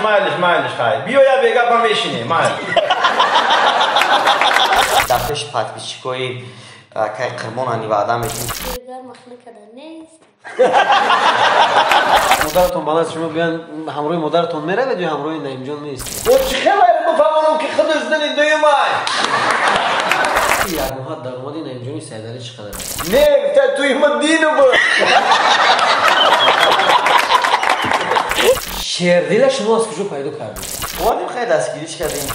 Майлиш, майлиш, хай. Биё я бега па мешинем, майлиш. Дар пеши подписчикои кай Қурбон ани ваъда метем. Дигар махна када нест. Модаратон ба назди шумо биён, ҳамроҳи модаратон меравед ё ҳамроҳи Наимҷон меистед? О, чӣ хелайро бифаҳмонам, ки худаш зани дуюмай? Як моҳа даромади Наимҷони Сайдалӣ чӣ қадар аст? Не, гуфта туюма дину буд. Шердила шумо аз куҷо пайдо кардед? Омадем, хеле дастгириш кардем.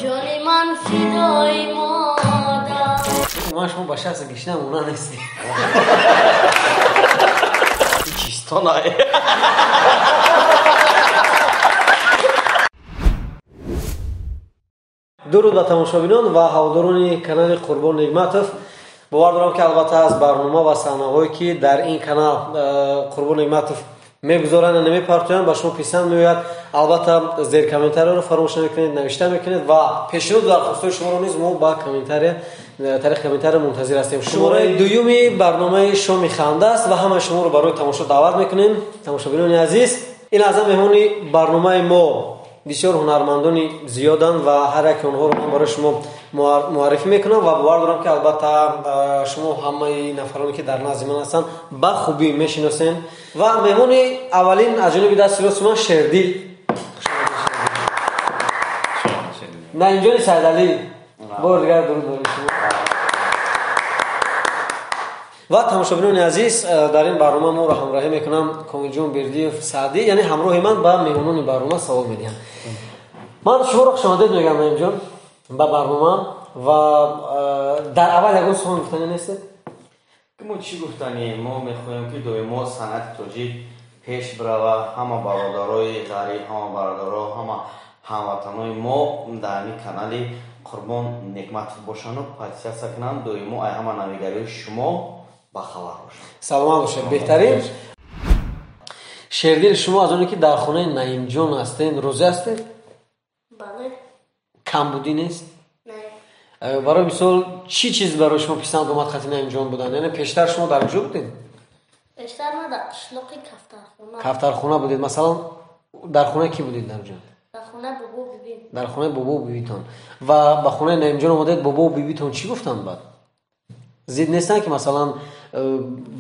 Ҷони ман фидои модар. Ман шумо ба шахси гишна монанд нестед. Чистона. Дуруд ба тамошобинон ва ҳаводорони канали Қурбон Неъматов. Бовар дорам, ки албатта аз барнома ва саҳнаҳое, ки дар ин канал Қурбон Неъматов мегузоранд, намепартоянд, ба шумо писанд меояд. Албатта зер комментарияро фаромӯш намекунед, навишта мекунед ва пешниҳоду дархостҳои шуморо низ мо ба комментария, тариқи комментария мунтазир ҳастем. Шумораи дуюми барномаи Шоми ханда аст ва ҳамаи шуморо барои тамошо даъват мекунем. Тамошобинони азиз, ин лаҳза меҳмони барномаи мо бисёр ҳунармандони зиёданд ва ҳар яке онҳоро ман барои шумо муаррифӣ мекунам ва бовар дорам, ки албатта шумо ҳамаи нафароне, ки дар назди ман ҳастанд, ба хубӣ мешиносем. Ва меҳмони аввалин аз ҷониби дасти рости ман Шердил, Наимҷони Сайдалӣ. Бори дигар дуруд барои шумо. Ва тамошобинони азиз, дар ин барнома моро ҳамроҳӣ мекунам Комилҷон Бердиев Саъдӣ, яъне ҳамроҳи ман ба меҳмонони барнома савол медиҳам. Ман шуморо хушомадед мегӯям, Наимҷон, ба барнома. Ва дар аввал ягон сухан гуфтанӣ нестед? Мо чӣ гуфтанем? Мо мехоҳем, ки доимо санъати тоҷик пеш бирава, ҳама бародарои ғариб, ҳама бародаро, ҳама ҳамватанои мо дар ҳамин канали Қурбон Неъматов бошанду подписаться кунанд, доимо ай ҳама навигариҳои шумо бахабар бошанд. Саломат бошед, беҳтарин. Шердил, шумо аз оне ки дар хонаи Наимҷон ҳастед, розӣ ҳастед? Бале. Камбудӣ нест? Не. Барои мисол, чӣ чиз барои шумо писанд омад хати Наимҷон будан? Яъне пештар шумо дар куҷо будед? Пештар ман дар қишлоқи Кафтархона. Кафтархона будед. Масалан, дар хонаи кӣ будед дар ҷо? Дар хонаи бобо бибим. Дар хонаи бобо бибитон. Ва ба хонаи Наимҷон омадед, бобо бибитон чӣ гуфтанд баъд? Зид нестанд, ки масалан,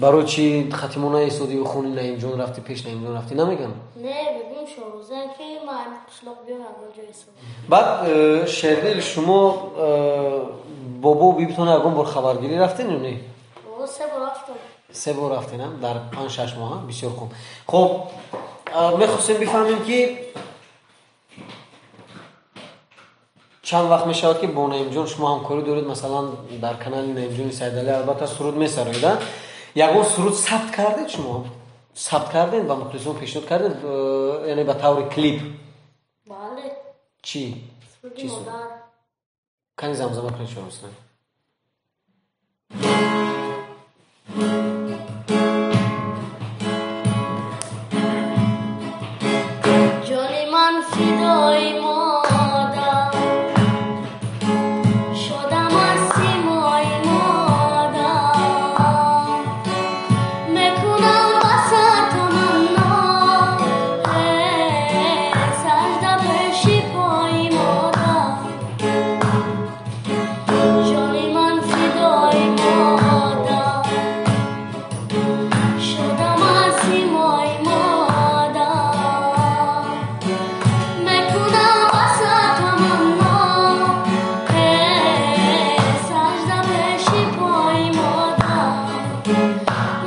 барои чӣ хатимона истодӣ, хони Наимҷон рафтӣ, пеш Наимҷон рафтӣ, намегӯянд? Не, бибим шорӯза, ки ман ҳамин қишлоқ биём, ягон ҷо истодам. Баъд, Шердил, шумо бобо бибитон ягон бор хабаргирӣ рафтед ё не? Бобо, се бор рафтам. Се бор рафтед, дар 5-6 моҳ? Бисёр хуб. Хуб, мехостем бифаҳмем, ки чанд вақт мешавад, ки бо Наимҷон шумо ҳамкорӣ доред, масалан, дар канали Наимҷони Сайдалӣ албатта суруд месароед, а? Ягон суруд сабт кардед шумо? Сабт кардед, ба мухлисон пешниҳод кардед, яъне ба таври клип? Бале. Чӣ? Суруди Чӣ суруд? модар. Кани замзама кунед шумо, масалан. Ҷони ман фидои модар, шодам аз симои модар, мекунам ба сар таманно, сажда пеши пои модар. Ҷони ман фидои модар, шодам аз симои модар, мекунам ба сар таманно, сажда пеши пои модар,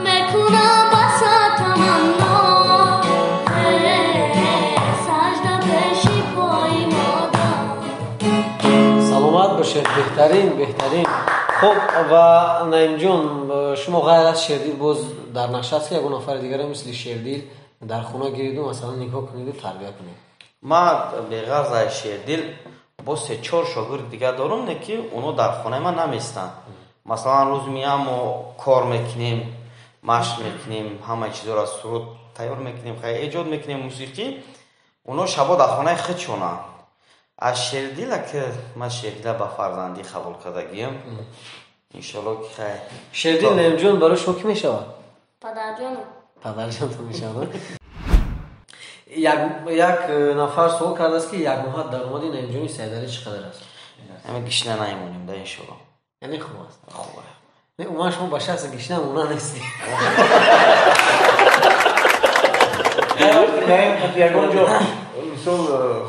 мекунам ба сар таманно, сажда пеши пои модар. Саломат бошед, беҳтарин, беҳтарин. Хуб, ва Наимҷон, шумо ғайр аз Шердил боз дар нақша аст, ки ягон нафари дигаре мисли Шердил дар хона гириду, масалан, нигоҳ кунеду тарбия кунед? Ман беғарз аз Шердил боз се-чор шогирди дигар дорам, не ки оно дар хонаи ман наместанд. Масалан, рӯз меям, мо кор мекунем, машқ мекунем, ҳамаи чизоро суруд тайёр мекунем, хай эҷод мекунем мусиқӣ. Оно шабо дар хонаи худшонанд. Аз Шердила, ки ман Шердила ба фарзандӣ қабул кардагиям, иншоалло ки хай. Шердил, Наимҷон барои шумо кӣ мешавад? Падарҷонам. Падарҷонтон мешавад. Як нафар суол кардааст, ки як моҳа даромади Наимҷони Сайдалӣ чӣ қадар аст? Ҳамин гишна намемонем да, иншоалло. Яъне хуб аст. Хуб. Не, умуман шумо ба шахси гишна монанд нестед. Наим, ягон ҷо мисол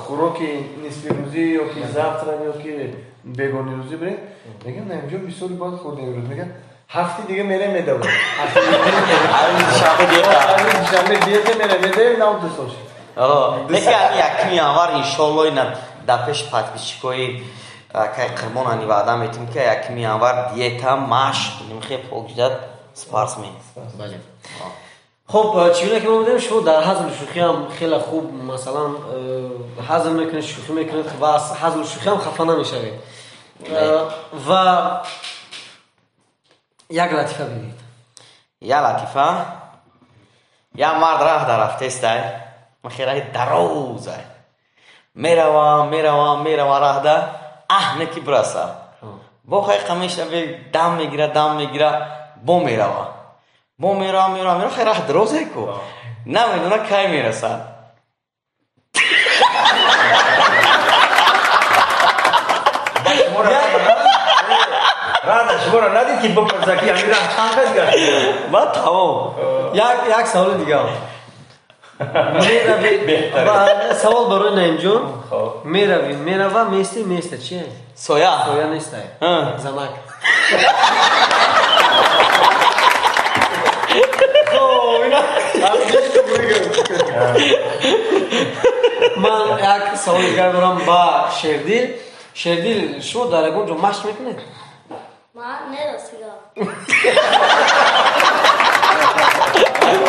хӯроки нисфирӯзӣ ё ки завтрак ё ки бегонирӯзӣ бирем, мегӯям Наимҷон бисёри бояд хӯрдем имрӯз. Мегӯям ҳафти дига мерем медавем. Шанбе диета. Шанбе диета мерем медавем, нав 2 сол шуд. Лекин ҳамин 1 январ иншоалло ина дар пеши подписчикои кай Қурбон ани ваъда метем, ки 1 январ диета, машқ, нимхе покждат спортсмен. Бале. Хуб, чӣ гуна ки мо медонем, шумо дар ҳазлу шӯхиам хеле хуб, масалан, ҳазл мекунед, шӯхӣ мекунед ва аз ҳазлу шӯхиам хафа намешавед. Ва як латифа бигӯед. Я латифа? Я мард раҳ дар рафтестай, ман хеле раҳи дарозай. Меравам, меравам, меравам раҳда, аҳне ки бираса. Бо хай қамешаве, дам мегира, дам мегира, бо мерава. Бо мерава, мерава, мерава, хай раҳ дарозай ку. Намедона кай мерасад. Рада, шуморо надид ки бипурса ки ҳамин раҳ чанд қад гашт? Баъд тамом. Як саволи дигар. Мерави, савол барои Наимҷон. Мерави, мерава, мести, места, чи? Соя. Соя нестай. Занак. Ман як саволи дигар дорам ба Шердил. Шердил, шумо дар ягон ҷо машқ мекунед? Ман нерасидам.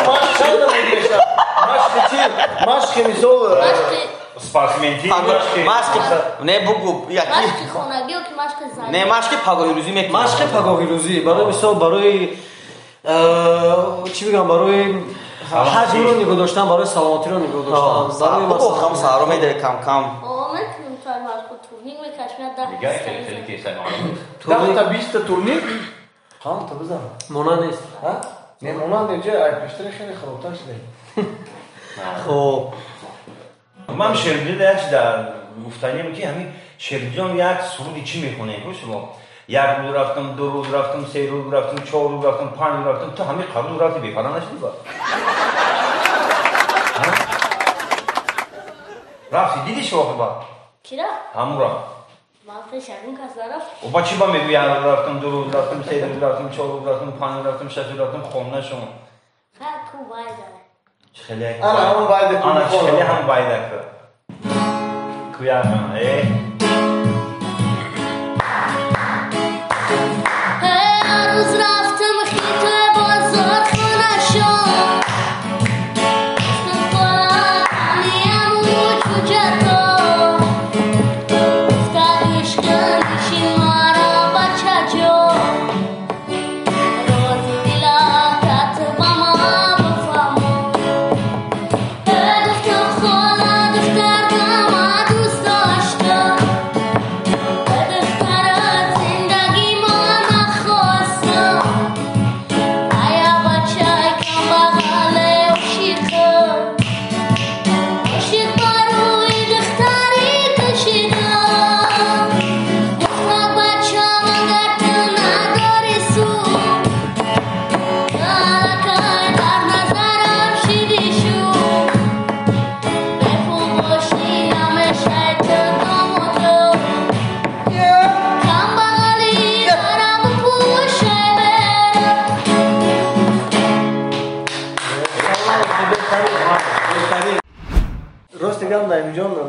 Машқ чанд намуд мешавад? Машқи чӣ? Машқи мисол, спортсменти, машқи не бугу, яки машқи хонагӣ ё ки машқи занӣ? Не, машқи пагоҳирӯзӣ мекунад. Машқи пагоҳирӯзӣ барои мисол, барои чӣ бигам, барои ҳаҷмро нигоҳ доштан, барои саломатиро нигоҳ доштан, барои масалан кам саҳро медари кам кам. Мекунем то машқу турник мекашем, даҳ Дигар хеле хеле маълум. 10 та 20 та турник? Ҳам та бизан. Монанд нест. Ҳа? Не, монанд не, ҷа, ай пештари хеле харобтар шуда. Хуб. Ман Шердил як чиз дар гуфтанием, ки ҳамин Шердилҷон як суруди чӣ мехонем, ку шумо? Як рӯз рафтам, 2 рӯз рафтам, 3 рӯз рафтам, 4 рӯз рафтам, 5 рӯз рафтам, ту ҳамин қабл рафти бефара нашудӣ ба? Рафти, дидӣ шумо ба? Кира? Ҳамура. Ман пеш ягон кас нарафт. О, ба чӣ ба мегӯ як рӯз рафтам, 2 рӯз рафтам, 3 рӯз рафтам, 4 рӯз рафтам, 5 рӯз рафтам, 6 рӯз рафтам, хона шумо. Ха, ку байда. Хеле. Ана ҳамон байда ку. Ана хеле ҳам байда ку. Куяхан, э. Рӯз рафтам хито бозор хона шом.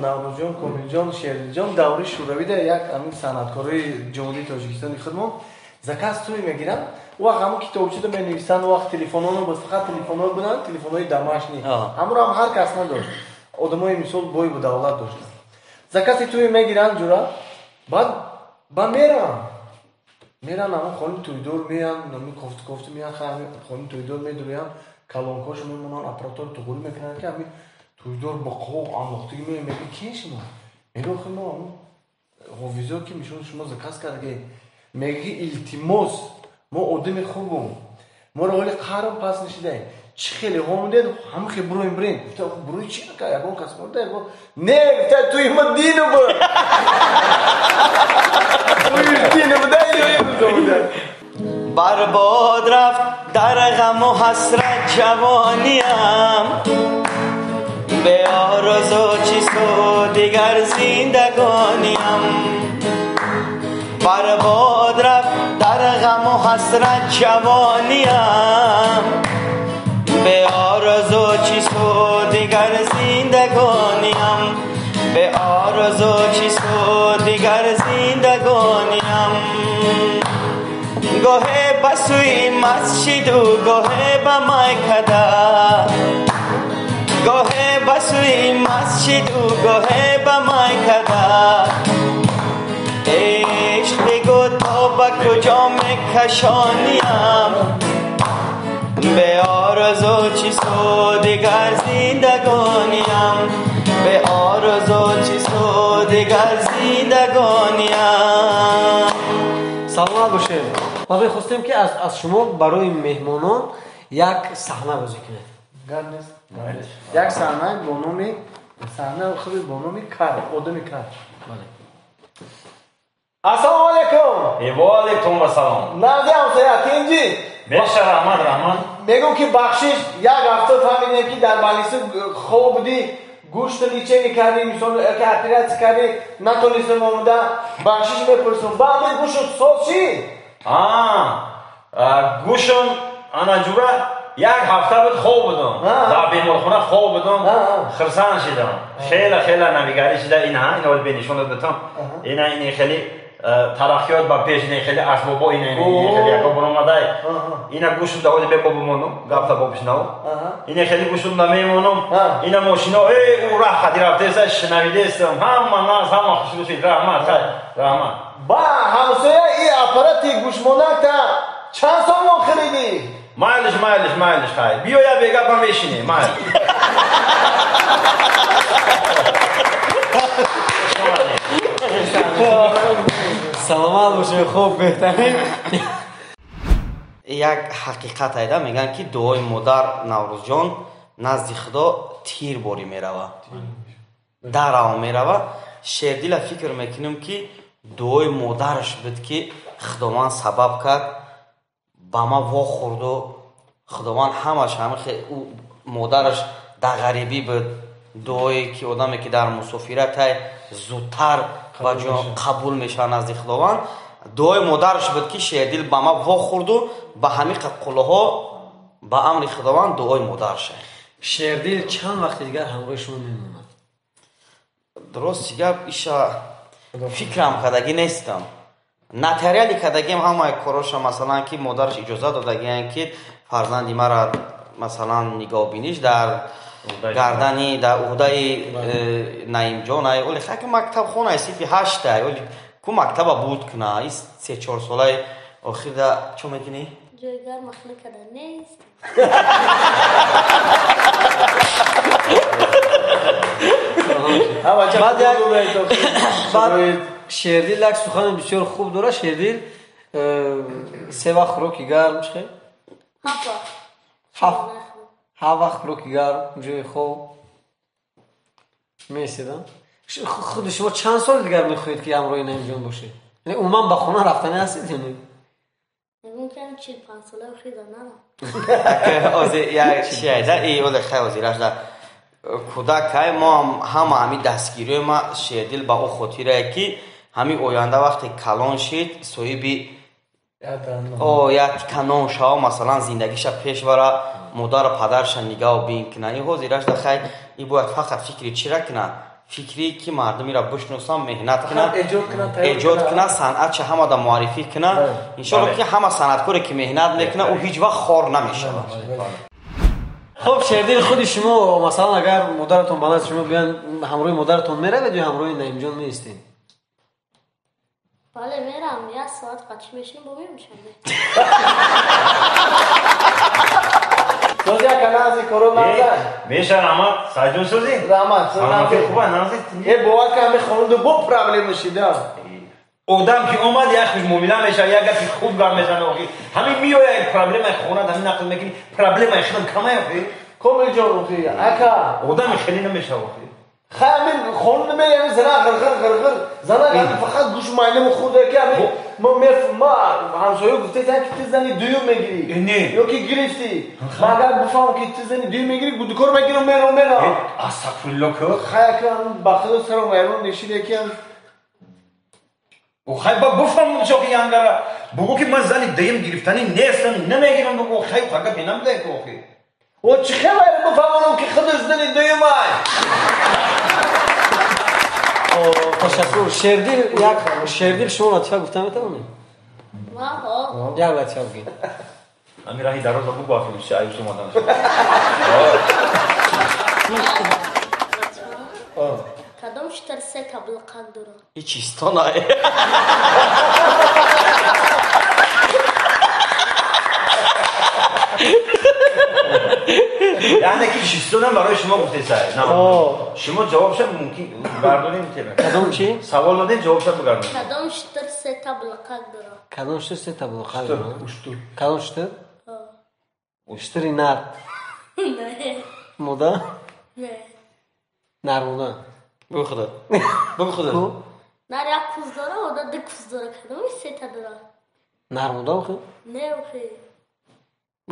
Наврӯзҷон, Комилҷон, Шердилҷон даври шӯравида як ҳамин санъаткорои Ҷумҳурии Тоҷикистони худмон заказ туй мегиранд. У вақт ҳамон китобчида менависанд, у вақт телефонҳо буд, фақат телефонҳо буданд, телефонҳои домашний. Ҳамонро ҳам ҳар кас надошт. Одамои мисол бой бу давлат доштанд. Закази туй мегиранд ҷура, баъд ба мераванд. Мераванд ҳамон хони туйдор меянд, ҳамин кофту-кофту меянд, хони туйдор медурӯянд, калонкошо мемонанд, аппаратор туғурӣ мекунанд, ки ҳамин туйдор бо қоқ андохтагӣ меояд, мегӯяд кӣ шумо? Мегӯяд охи мо ҳамон ҳофизо ки мишон шумо заказ кардаед. Мегӯяд ки илтимос, мо одами хубум, моро ҳоли қарм пас нашидаем, Чӣ хеле ҳомудед, ҳама хе буроем бирем. Гуфта, бурои чи ака, ягон кас мурда, ягон не, гуфта, туи ма дину бу. Туи дину буда, ё. Барбод рафт дар ғаму ҳасрат ҷавониям, бе орзу чӣ суд дигар зиндагониям. Барбод рафт дар ғаму ҳасрат ҷавониям, бе орзу чӣ суд дигар зиндагониям, бе орзу чӣ суд дигар зиндагониям. Гоҳе ба сӯи масҷиду гоҳе ба майкада, гоҳе ба сӯи масҷиду гоҳе ба майкада. Ишқ бигӯ то ба куҷо мекашониям, бе орзу чӣ суд дигар зиндагониям, бе орзу чӣ суд дигар зиндагониям. Саломат бошед. Ма мехостем ки аз шумо барои меҳмонон як саҳна бозӣ кунед. Гап нест. Як саҳна бо номи саҳна худи бо номи кар, одами кар. Бале. Ассалому алайкум. Ва алайкум ассалом. Назди ҳамсоя тинҷи. Беша раҳмат, раҳмат. Мегӯм ки бахшиш, як ҳафта фаҳмидем ки дар балиси хоб будӣ, гӯшт лечение кардӣ, мисол ки оператсия кардӣ, натонистем омада, бахшиш мепурсам. Ба ҳамин гӯшт соз чӣ? Гӯшам ана ҷура як ҳафта буд хоб будам. Дар беморхона хоб будам, хирсан шидам. Хеле хеле навигарӣ шида ина, ина вал бенишон дод битам. Ина ин хеле тараққиёт ба пеш, ина хеле асбобо, ина хеле яко баромадай. Ина гӯшам да ҳоли бебо бимонам, гапта бо бишнавам. Ина хеле гӯшам да мемонам. Ина мошино, эй, у раҳ қади рафтеса, шунавидестам. Ҳама наз, ҳама хушрӯ шид. Раҳмат, хай, раҳмат. Ба ҳамсоя и аппарати гӯшмонакта чанд сомон харидӣ? Майлиш, майлиш, майлиш, хай. Биё я бегапа мешинем, майлиш. Саломат бошед, хуб, беҳтарин. Як ҳақиқат айда мегӯянд ки дуои модар Наврӯзҷон назди Худо тир борӣ мерава, дарав мерава. Шердила фикр мекунем ки дуои модараш буд ки Худованд сабаб кард ба ма вохӯрду Худованд ҳамаш ҳама ӯ модараш дар ғарибӣ буд. Дуое ки одаме ки дар мусофиратай зудтар ба ҷон қабул мешавад назди Худованд. Дуои модараш буд ки Шердил ба ма вохӯрду ба ҳамин қуллаҳо ба амри Худованд дуои модараш. Шердил чанд вақти дигар ҳамроҳи шумо мемонад? Дурости гап, иша фикрам кардагӣ нестам. Нотариали кардагиам ҳамаи короша, масалан ки модараш иҷоза додагианд ки фарзанди мара масалан нигоҳбиниш дар гардани дар уҳдаи Наимҷон ай, оли хай ки мактабхона синфи 8 ай, оли ку мактаба буд куна, и 3-4 солаи охирда чо мекунӣ? Ҷои гарм ахна карда нест. Баъд Шердил як сухани бисёр хуб дорад. Шердил се вақт хӯроки гарм чӣ? Ҳафт вақт. Ҳафт вақт хӯроки гарм, ҷои хоб меседам. Худи шумо чанд соли дигар мехоҳед ки ҳамроҳи Наимҷон бошед? Яъне умуман ба хона рафтанӣ ҳастед ё не? Мегӯям ки 45 сола охир нарам. Ози як чи айда, и оле хай озираш да кӯдакай мо ҳама ҳами дастгириҳои ма Шердил ба ӯ хотирае ки ҳами оянда вақте калон шид соҳиби як канон шава, масалан зиндагиша пеш бара, модару падарша нигаҳ бин куна. И ҳозираш да хай и бояд фақат фикри чира куна? Фикри ки мардумиро бишносам, меҳнат куна, эҷод куна, санъатша ҳамада муаррифӣ куна. Иншоалло ки ҳама санъаткоре ки меҳнат мекуна, ӯ ҳеҷ вақт хор намешавад. Хуб, Шердил, худи шумо масалан агар модаратон ба назди шумо биёянд, ҳамроҳи модаратон меравед ё ҳамроҳи Наимҷон меистед? Бале, мерам, як соат қачи мешинам, бо мемешам. Сози ака нази коро назар. Меша раҳмат, Сайҷон сози? Раҳмат, Саломатӣ хуба нази. Э бовар кам мехонду бо проблема шида. Одам ки омад як хуш муомила мешавад, як гапи хуб гап мезанад охи. Ҳамин меояд як проблемаи хона ҳамин нақл мекунӣ, проблемаи худам камай охи. Комилҷон охи, ака. Одами хеле намешавад охи. Хай ҳамин хонум мемери ҳамин зана ғирғир ғирғир, зана ҳамин фақат гӯш майнаму хӯрда ки ҳамин ма ҳамсоя гуфтаистанд ки ту зани дуюм мегирӣ. Не. Ё ки гирифтӣ. Ма агар бифаҳмам ки ту зани дуюм мегирӣ, гудукор мегирам мерам мерам. Астағфирулло ку. Хай ака ба худо сарам вайрон нешиде ки хай ба бифаҳмам чоқи янгара. Бугӯ ки ман зани дуюм гирифтанӣ нестам, намегирам бугӯ хай фақат менамдай ку охи. О чӣ хел вайро бифаҳмонам ки худаш зани дуюм ай? Ташаккур. Шердил як Шердил шумо латифа гуфта метавонед? Ма як латифа бигӯед. Ами раҳи дароза бугӯ охи чи аюс омадан. Кадом шутар се таблиқак дорад? И чистон ай. Яъне ки чистонам барои шумо гуфтесай. Шумо ҷавобша мумкин гардонем тема. Кадом чи? Савол додем, ҷавобша бигардонем. Кадом шутар се таблиқак дорад? Кадом шутар се таблиқак дорад? Уштур. Кадом шутар? Уштури нар. Не. Мода? Не. Нар мода. Бугу худат. Бугу худат. Нар як куз дорад, мода ду куз дорад. Кадоми сета дорад? Нар мода охи? Не охи.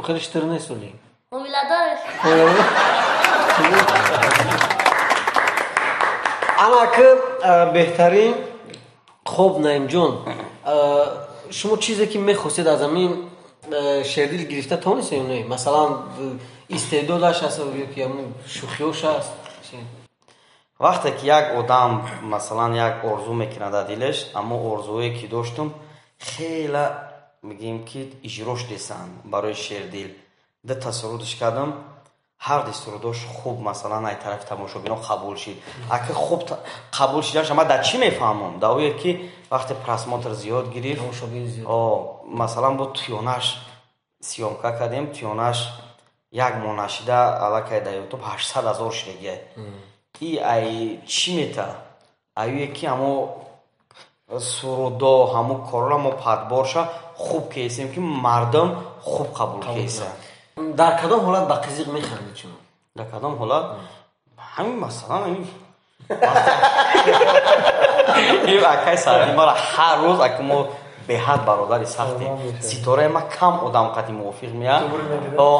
Хеле шутар нест оли. Ҳомиладораш. Ана ки беҳтарин. Хоб Наимҷон, шумо чизе ки мехостед аз ҳамин Шердил гирифта тавонистед ё не? Масалан истеъдодаш аст ё ки ҳамун шӯхиёш аст? Вақте ки як одам масалан як орзу мекунад дар дилаш, аммо орзуое ки доштум хела мегӯем ки иҷрош десанд барои Шердил. Ду та сурудш кардам, ҳар ду сурудош хуб масалан ай тарафи тамошобинон қабул шид. Ака хуб қабул шиданаш ман дар чӣ мефаҳмам? Дар ое ки вақте просмотр зиёд гирифт, масалан бо туёнаш съёмка кардем, туёнаш як моҳ нашида аллакай дар ютуб 800 000 шидагиай. И ай чӣ мета? Ай ое ки ҳамо сурудо, ҳамо корро мо падборша хуб кесем ки мардум хуб қабул кесанд. Дар кадом ҳолат ба қизиқ механдед шумо? Дар кадом ҳолат? Ҳамин масалан ҳамин ин акай Саъдӣ мара ҳар рӯз ака мо беҳад бародари сахте. Ситораи ма кам одам қати мувофиқ меяд.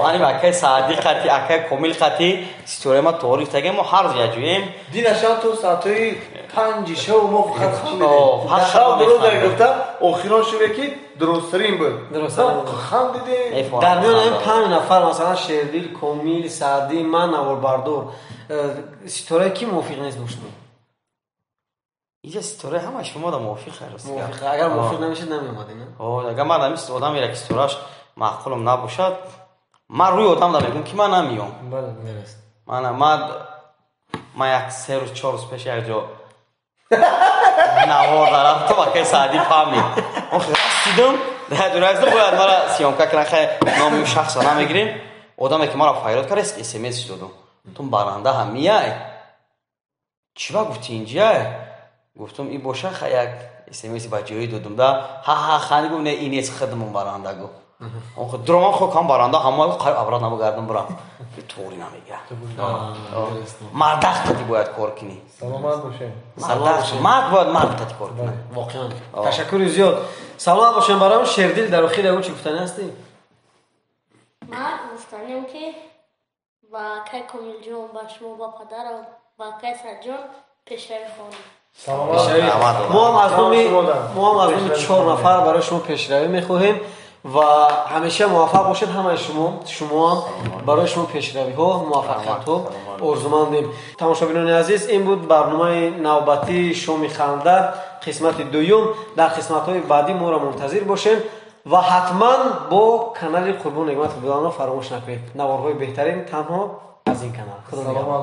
Аним акай Саъдӣ қати, акай Комил қати ситораи ма таъриф таге мо ҳар рӯз якҷоем. Дина шаб то соатҳои 5 шаб мо фақат хандидем. Шаб дуруст гуфтам, охирон шаве ки дурусттарин буд. Хандидем. Дар миёни ин 5 нафар масалан Шердил, Комил, Саъдӣ, ман наворбардор, ситораи ки мувофиқ нест бо шумо? Иҷа ситораи ҳамаи шумо да мувофиқ аст. Мувофиқ. Агар мувофиқ намешид намеомадед, не? Агар ман ҳамин одамеро ки ситорааш маъқулам набошад, ман рӯи одам да мегӯям ки ман намеём. Бале, дуруст. Ман як 3 рӯз 4 рӯз пеш як ҷо навор дарафтам, акай Саъдӣ фаҳмид. Расидам, дар ҷо расидам, бояд мара съёмка кунанд, хай номи шахсро намегирем. Одаме ки маро файрод кард, смс додум. Тум баранда ҳамияй. Чӣ ба гуфти инҷияй? Гуфтум и боша хай як смс ба ҷои додум да. Ҳа хани гуфт не ин нест хидмон баранда гуфт. Он худ дроман хо кам баранда ҳама қай абрат намегардам бурам. Туғри намега. Мардах тати бояд кор кунӣ. Саломат бошед. Мард бояд мард тати кор кунад. Воқеан. Ташаккури зиёд. Саломат бошем барам. Шердил дар охир ягон чӣ гуфтанӣ ҳастӣ? Ман гуфтанем ки ба акай Комилҷон, ба шумо, ба падарам, ба акай Саъдҷон пешравӣ хоҳам. Мо ҳам аз номи 4 нафар барои шумо пешравӣ мехоҳем ва ҳамеша муваффақ бошед ҳамаи шумо. Шумо ҳам барои шумо пешравиҳо, муваффақиятҳо орзумандем. Тамошобинони азиз, ин буд барномаи навбатии Шоми ханда, қисмати дуюм. Дар қисматҳои баъдӣ моро мунтазир бошем ва ҳатман бо канали Қурбон Неъматов буданро фаромӯш накунед. Наворҳои беҳтарин танҳо аз ин канал. Худо нигаҳбон.